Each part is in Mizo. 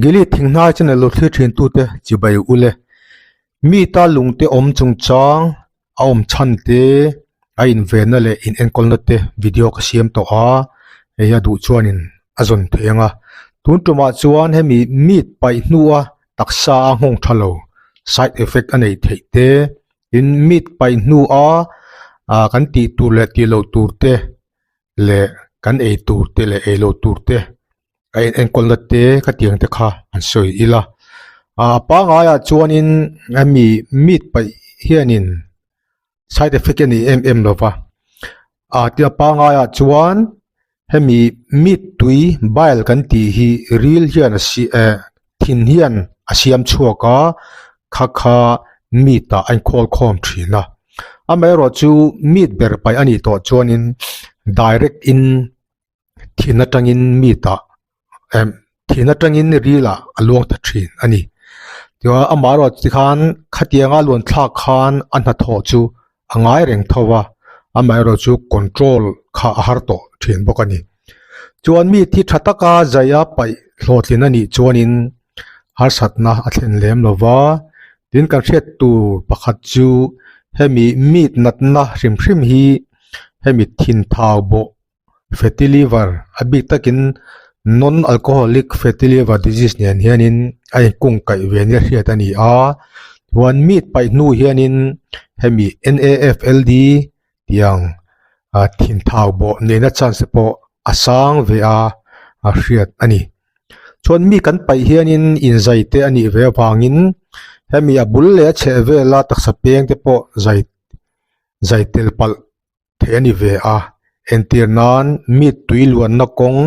Gilead thinghnai channel lo thlir thin tute chibai ule. Mi ta lungte awm chungchang a awm chhan te a invenna leh in enkawlna te video ka siam tawh a, hei a duh chuanin a zawn thei ang a. Tun tumah chuan hemi meat paih hnua taksa a nghawng tha lo side effect a neih theih te tin meat paih hnua ah kan tih tur leh tih loh tur te leh kan ei tur te leh ei loh tur te a en enkawlna te ka tiang te kha an sawi ila ah a pangaiah chuanin hemi meat paih hianin side effect a nei em em lo va ah tin a pangaiah chuan hemi meat tui bile kan tih hi ril hian a si eh thin hian a siam chhuak a kha kha meat ah a inkhawl khawm thin a amaherawhchu meat ber paih a nih tawh chuanin direct in. Thin atangin meat ah emm thin atangin ril ah a luang ta thin a ni. Tichuan amaherawhchu tikhan khatianga luan thlak khan a hnathawh chu a ngai reng tho a, amaherawhchu control kha a har tawh thin bawk a ni. Chuan mi thi tha taka zai a paih hlawhtlin a nih chuanin harsatna a thlen lem lo va, tin kan hriat tur pakhat chu hemi meat natna hrim hrim hi hemi thin thau bawh fatty liver a bik takin non alcoholic fatty liver disease nen hianin a inkung kaih ve nia hriat a ni a chuan meat paih hnu hianin hemi N A F L D tiang ah thin thau bawh nena chance te pawh a sang ve a a hriat a ni chuan mi kan paih hianin inzai te a nih ve avangin hemi a bul leh a chheh vela taksa peng te pawh zai zai tel palh. theih a ni ve a entir nan mi tui luanna kawng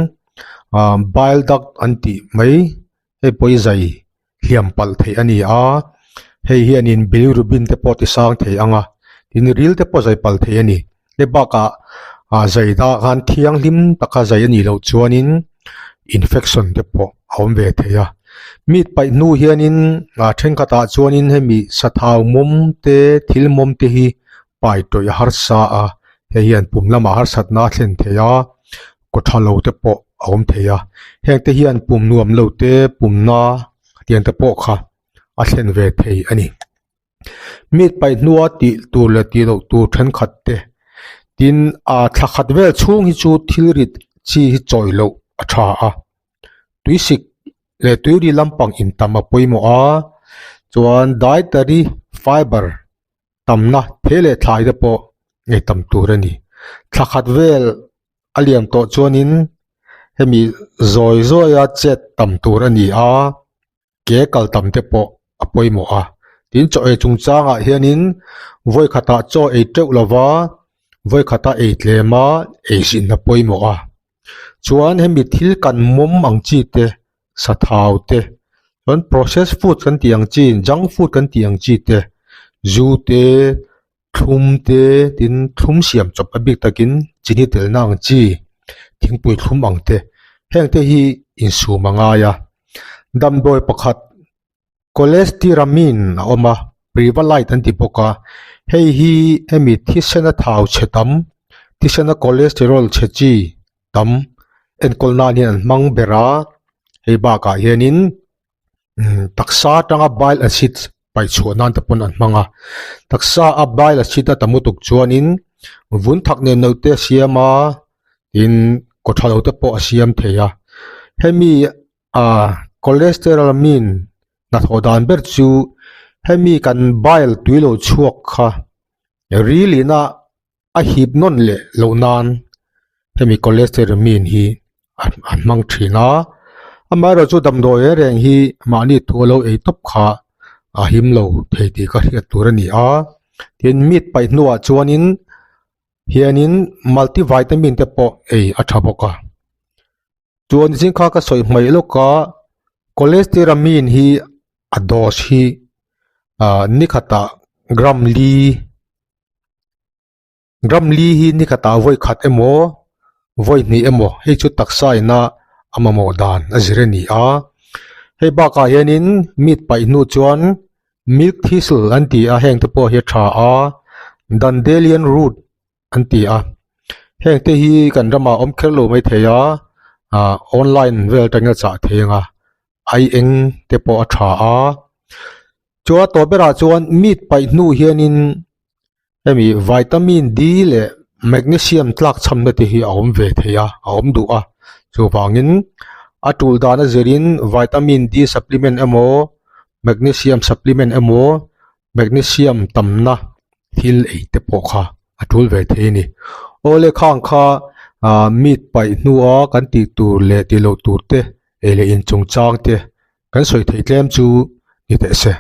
ah bile duct an tih mai hei pawh hi zai hliam palh theih a ni a hei hianin bilirubin te pawh a ti sang thei ang a tin ril te pawh zai palh theih a ni hei bakah ah zai dah khan thianghlim taka zai a nih loh chuanin infection te pawh a awm ve thei a mi paih hnu hianin ah thenkhatah chuanin hemi sathau mawm te thil mawm te hi. pai tawih a harsa a hei hian pum lamah harsatna a thlen thei a kaw tha lo te pawh a awm thei a heng te hian pum nuam lo te pum na tiang te pawh kha a thlen ve thei a ni meat paih hnua tih tur leh tih loh tur thenkhat te tin ah thla khat vel chhung hi chu thil rit chi hi chawi loh a tha a tuisik leh tuiri lampang intam a pawimawh a chuan dietary fiber. tamna the leh thlai te pawh ngei tam tur a ni thla khat vel a lian tawh chuanin hemi zawi zawi a chet tam tur a ni a ke kal tam te pawh a pawimawh a tin chaw ei chungchangah hianin vawi khatah chaw ei teuh lova vawi khata ei tlem a ei zin a pawimawh a chuan hemi thil kan mawm ang chi te sathau te chuan process food kan tih ang chi junk food kan tih ang chi te zu te thlum te tin thlum siam chawp a bik takin chini telna ang chi thingpui thlum ang te heng te hi insum a ngai a damdawi pakhat cholestyramine a awm a prevalite an ti bawk a hei hi hemi thisena thau chhe tam thisena cholesterol chhe chi tam enkawl nan hian an hmang ber a hei bakah hianin taksa atanga bile acid paih chhuah nan te pawn an hmang a taksa a bile acid a tam lutuk chuanin vun thak nen no te a siam a tin kaw tha lo te pawh a siam thei a hemi ah cholestyramine hnathawh dan ber chu hemi kan bile tui lo chhuak kha ril ina a hip nawn leh loh nan hemi cholestyramine hi an hmang thin a amaherawh chu damdawi reng reng hi mahni thu a lo ei tawp kha a him lo thei tih ka hriat tur a ni a tin meat paih hnuah chuanin hianin multivitamin te pawh ei a tha bawk a. Chuan zing kha ka sawi hmaih lawk a cholestyramine hi a dose hi ah ni khatah gram li gram li hi ni khatah vawi khat emaw vawi hnih emaw hei chu taksa ina a mamawh dan a zir a ni a hei bakah hianin meat paih hnu chuan milk thistle an ti a heng te pawh hi a tha a dandelion root an ti a heng te hi kan ramah awm kher lo maithei a ah online vel atangin a chah thei ang a. Ai eng te pawh a tha a. Chuan a tawp berah chuan meat paih hnu hianin hemi vitamin D leh magnesium tlak chhamna te hi a awm ve thei a, a awm duh a. Chuvangin a tul dan a zirin vitamin D supplement emaw magnesium supplement emaw magnesium tamna thil ei te pawh kha a tul ve thei a ni. Awle khang kha ah meat paih hnua kan tih tur leh tih loh tur te ei leh in chungchang te kan sawi theih tlem chu ni teh se.